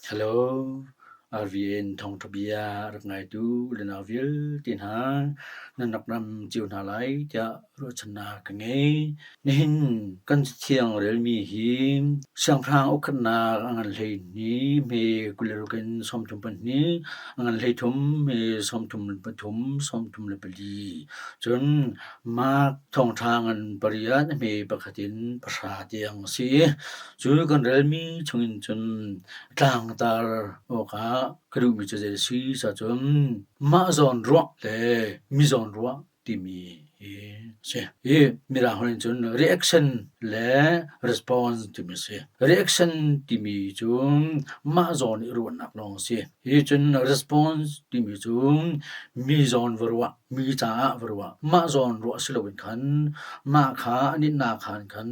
Hello, RVN thawngṭha bia rak ngaitu le nau vialte hna, nan rak ram cio hna lai tiah ruahchannak ka ngei. Nihin kan cathiang relmi hi Siangpahrang ukhatnak a ngan 12 hme 26 in 32, a ngan 33 hme 33, 34. Cun Mark thawngṭha ngan pariat hme pakhat in pahra tiang a si. Cu kan relmi chungin cun tlangtar awkah ka duhmi cu zei a si cun mah zawn ruah le mi zawn ruah timi hi a si. Hi Mirang holh in cun reaction le response timi a si. Reaction timi cu mah zawn i ruahnak lawng a si. Hi cun response timi cu mi zawn va ruah, mi caah va ruah. Mah zawn ruah si loin khan mah kha an innak khan khan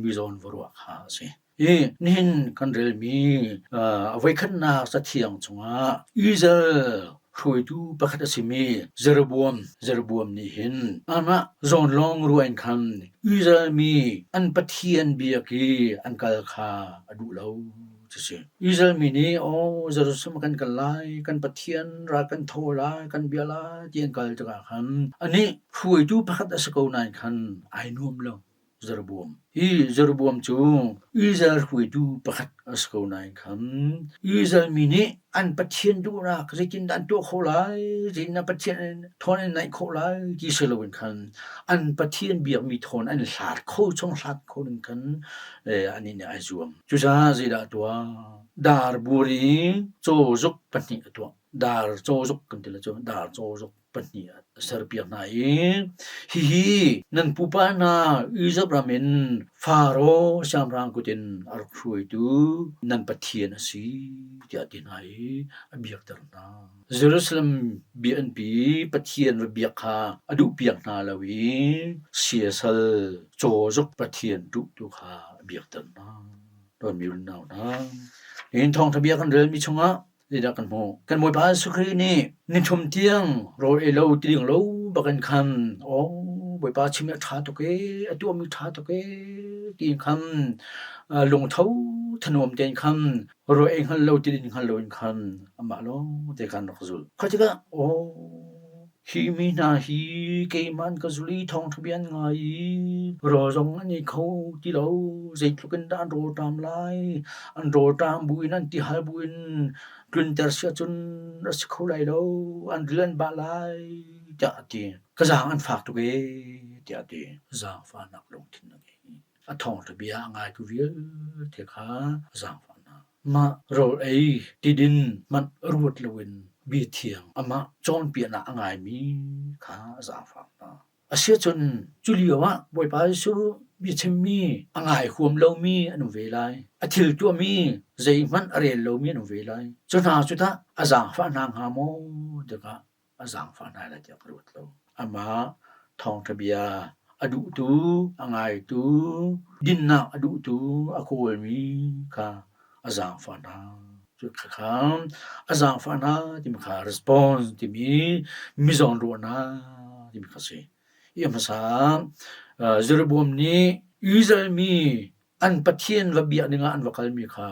mi zawn va ruah kha a si. Hi nihin kan relmi a voikhatnak cathiang chungah Israel hruaitu pakhat a simi Jeroboam Jeroboam nih hin amah zawn lawng ruah in khan Israel mi an Pathian biak i an kal kha a duh lo ti si. Israel mi nih aw Jerusalem kan kal lai, kan Pathian ral kan tho lai, kan bia lai ti an kal tikah khan anih hruaitu pakhat a si ko nain khan ai nuam lo. Jeroboam. Hi Jeroboam cu Israel hruaitu pakhat a si ko nain khan Israel mi nih an Pathian duhnak zeitindah an tuah khawh lai, zeitindah Pathian thawn an naih khawh lai ti si loin khan an Pathian biakmi thawn an hlat kho chung hlat kho ding khan anih nih ai zuam. Cucaah zeidah a tuah? Dar bur i cawzuk pahnih a tuah. Dar cawzuk kan ti le cu dar cawzuk pahnih a serpiak hna i hihi nan pupa hna Izipt ram in Faro siangpahrang kut in a rak hruaitu nan Pathian a si tiah a ti hna i a biakter hna. Jerusalem biakinn Pathian va biak kha a duhpiak hna lo i siasal cawzuk Pathian duh tu kha a biakter hna. Dawtmi unau hna, nihin thawngṭha bia kan relmi chungah Zeidah kan hmuh? Kan Bawipa Jesuh Khrih nih nithum tiang rawl ei lo ti ding lo bakin khan aw Bawipa chim a ṭha tuk ee, a tuahmi ṭha tuk ee tiin khan lungtho thanuam tein khan rawl ei hngal lo ti din hngal loin khan amah lawng te khan rak zul. Kha tikah aw Hi mi hna hi keimah an ka zulh i thawngṭha bia an ngai i rawl zong an ei kho ti lo. Zeitluk in dah an rawlṭam lai? An rawlṭam buin an tihal buin tlunter si ahcun a si kho lai lo. An ril an bah lai, tiah a ti. Ka zaang an fak tuk ee, tiah a ti. Zaangfahnak lungthin a ngei. A thawngṭha bia a ngaitu vialte kha a zaangfah hna. Mah rawl ei tidin hmanh ruat loin biathiang amah cawnpiaknak a ngaimi kha a zaangfak hna. Asiahcun cu lioah Bawipa Jesuh biachimmi a ngai huam lomi an um ve lai. A thil tuahmi zeihmanh a rel lomi an um ve lai. Cu hna cu tah a zaangfah hna hnga maw tikah a zaangfah hna lai tiah ka ruat lo. Amah thawngṭha bia a duhtu, a ngaitu, dinnak a duhtu, a kawlmi kha a zaangfah hna. Cu kha a zaangfah hna timi kha response timi mizawn ruahnak timi kha a si. Hi a hmasa Jeroboam nih Israel mi an Pathian va biak dingah an va kalmi kha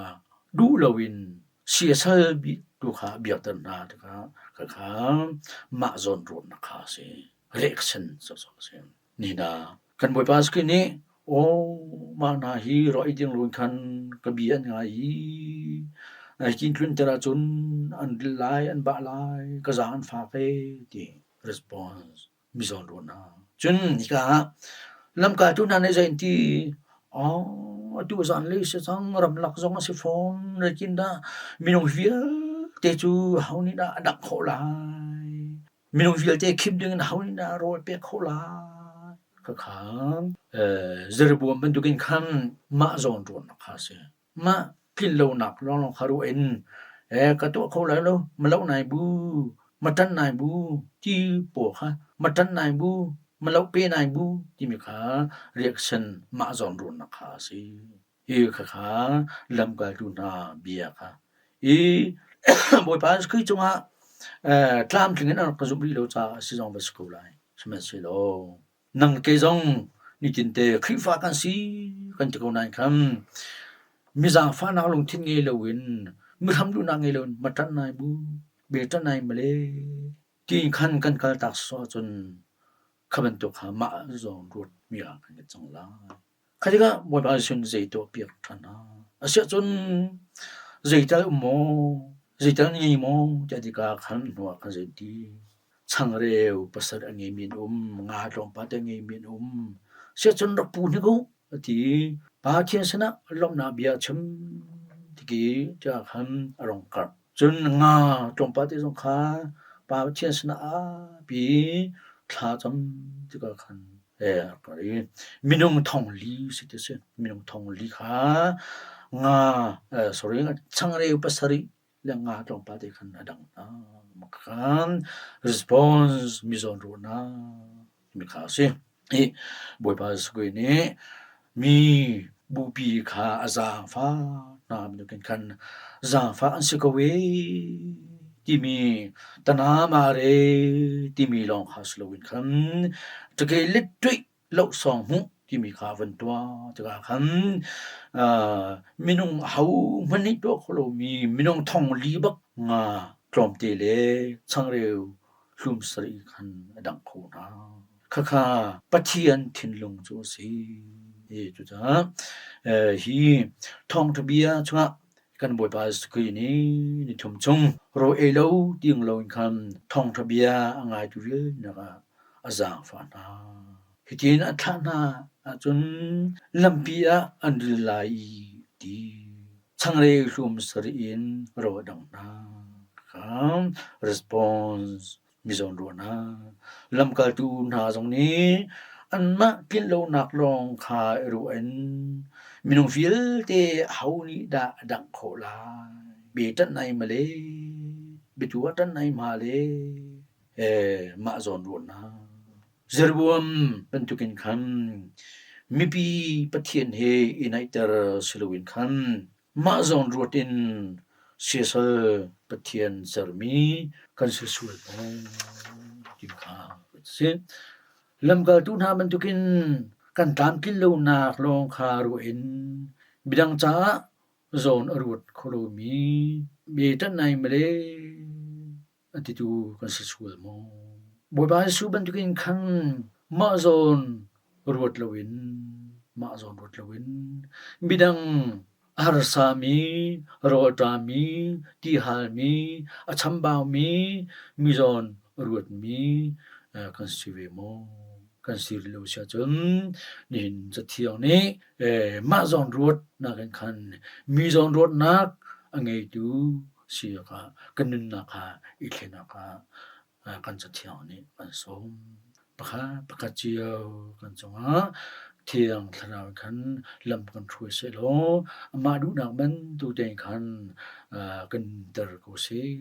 duh loin siasal tu kha biakter hna tikah khakha mah zawn ruahnak kha a si. Reaction sawsawh a si. Nina kan Bawipa Jesuh nih aw mah hna hi rawh i ding run khan ka bi an ngai i hitin tlunter ahcun an ril lai an bah lai ka zaang an fak e ti response mizawn ruahnak. Cun hika ah lamkaltu hna nih zei an ti? Oh, atu zanlei si cang, ramlak zong a si fawn, zeitindah minung vialte cu ho nih dah a dangh khawh lai? Minung vialte khim ding in ho nih dah rawl pek khawh lai? Khakha Jeroboam bantukin khan mah zawn ruahnak kha a si. Mah tlinlonak lawnglawng kha ruah in ka tuah kho lai lo, ma loh nai bu, ma ṭan nai bu ti pawl kha ma ṭan nai bu, ma loh pe nai bu timi kha reaction mah zawnruahnak kha a si. Hi khakha lamkaltu hna bia kha i Bawipa Jesuh Khrih cungah tlamtling in an rak ka zumh rih lo caah a si zong va si ko lai. Sihmanhsehlaw Nang kei zong nitinte Khrihfa kan si kan ti ko nain khan mi zaangfahnak lungthin ngei loin Mihram duhnak ngei loin ma ṭanh nai bu, be ṭanh nai male ti khan kan kal tak sawh ahcun kha bantuk kha mah zawn ruat mi ah kan i cang lai. Kha tikah Bawipa Jesuh nih zei tuah piak ṭhan hna. Asiahcun zeital um maw, zeital ngei maw tiah tikah khan hnuah khan zei ti changreu pasarih a ngeimi an um, nga tlawmpal te a ngeimi an um. Siahcun rak pu hnik u a ti. Pathian sinah lawmhnak bia a chim tiki tiah khan a rung karh. Cun nga tlawmpal te zong kha Pathian sinah aa pi thla cam tikah khan minung thong li si ti si. Minung thong li kha nga sorry changreu pasarih le nga tlawmpal te khan a dang hna. Khan response mi zawnruahnak mi kha a si. Hi Bawipa Jesuh Khrih nih mi bupi kha a zaangfah hna bantukin khan zaangfah an si ko ee timi tanamare timi lawng kha si loin khan ṭake letṭuih lohsawng hmuh timi kha a van tuah tikah khan minung ahohmanh nih tuah khawh lomi minung thong li bak nga tlawmte le changreu hlum sarih khan a dangh kho hna. Khakha Pathian thinlung cu a si. Cucaah hi thawngṭha bia chungah kan Bawipa Jesuh Khrih nih ni thum chung rawl ei lo tiang loin khan thawngṭha bia a ngaitu vialnak ah a zaangfah hna. Hitin a thlah hna ahcun lampi ah an ril lai i ti changreu hlum sarih in ro a dang hna. Kha response mizawn ruahnak. Lamkaltu hna zong nih anmah tlinlonak lawng kha i ruah in minung vialte aho nih dah a dangh khawh lai? Be ṭanh ai male, biatu ah ṭanh ai ma le, mah zawn ruahnak. Jeroboam bantukin khan mipi Pathian he i naihter si loin khan mah zawn ruat in siasal Pathian sermi kan si sual maw ti kha a si. Lamkaltu hna bantukin kan tlamtlin lonak lawng kha ruah in midang caah zawn a ruat kho lomi mi ṭanh nai male a titu kan si sual maw? Bawipa Jesuh bantukin khan mah zawn ruat loin mah zawn ruat loin midang a harsami, rawlṭami, tihalmi, a chambaumi, mi zawn ruatmi kan si ve maw? Kan si rih lo si ahcun nihin Cathiang nih mah zawn ruatnak in khan mi zawn ruatnak a ngeitu si awkah kan nunnak kha i thlen awkah kan Cathiang nih an sawm. Pakhat pakhat cio kan cungah Thiang Thlarau khan lam kan hruai sehlaw amah duhnak bantuk tein khan kan nunter ko seh.